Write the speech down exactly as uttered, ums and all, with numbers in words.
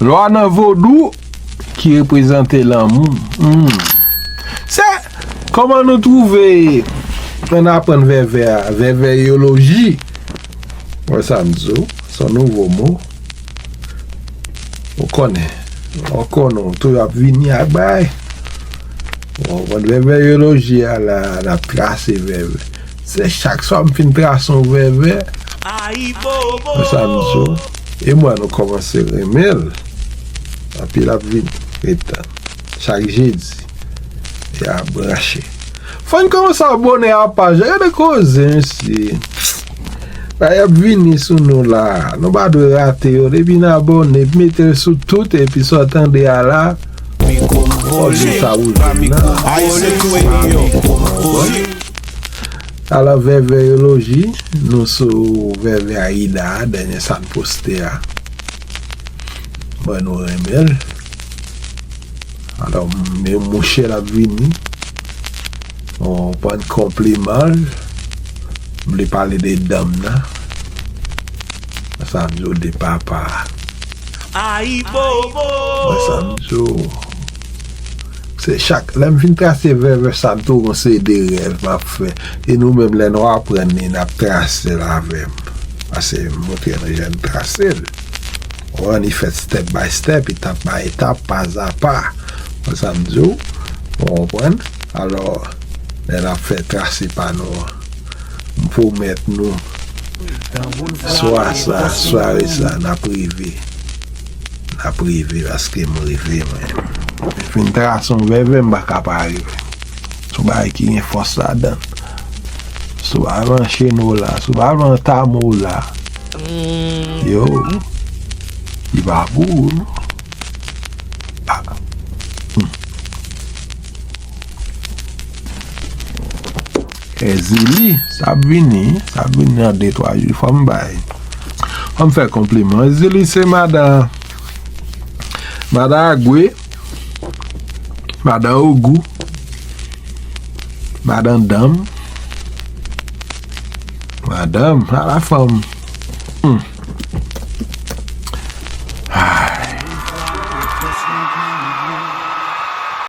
Lwa nan vodou ki reprezante lanmou. Hmm. Se kòman nou twouve ann aprann vèvè a, vèvèyoloji. Wè sa m di w, se yon nouvo mo. Ou konnen, ou konnen, ou toujou ap vini ak bagay. Ou konn vèvèyoloji a la, n ap trase vèvè. Se chak swa m fin trase yon vèvè, wè sa m di w. E mwen, nou kòmanse renmen l. Anpil ap vini. Ret tann. Chak jedi. E a branche. Fò n kòmanse abòne a paj la. Gade koze, mesye. Bagay ap vini sou nou la. Nou pa dwe rate yo. Depi n abòne, mete l sou tout, epi sa w tande a la, w ap di sa ou jwenn nan. Alò, vèvèyoloji, nou sou vèvè Ayida a, dènye sa n poste a. Mwen, nou renmen l. Alò, m- mouche l ap vini. Bon, pran konpliman l. M vle pale de danm nan. Sa m di w de papa. Ayibobo! Mwen sa m di w. Se chak lè m fin trase vèvè sa m tou gon seri de rèv m ap fè. E nou menm lè nou aprann li, n ap trase l avè m. Paske m montre nou jan n trase l. Ou konprann, li fèt step by step, etap pa etap, pa a pa. Mwen sa m di w, ou konprann? Alò, lè n ap fè trase pa nou an, m pwomèt nou, swa sa, sware sa, n ap rive. N ap rive paske m rive, mwen. Mwen fin trase yon vèvè, m pa ka pa rive. Se yon bagay ki gen fòs ladan l. Si w pa pran cheno la, si w pa pran tamo la, yo, li pa pou ou, non. Ah. Hmm. Ezili, sa ap vini, sa ap vini nan de twa jou, fò m bay. Fò m fè konpliman. Ezili se madan, madan Agwe, madan Ogou, madan Danm, madanm, ala fanm. Hmm.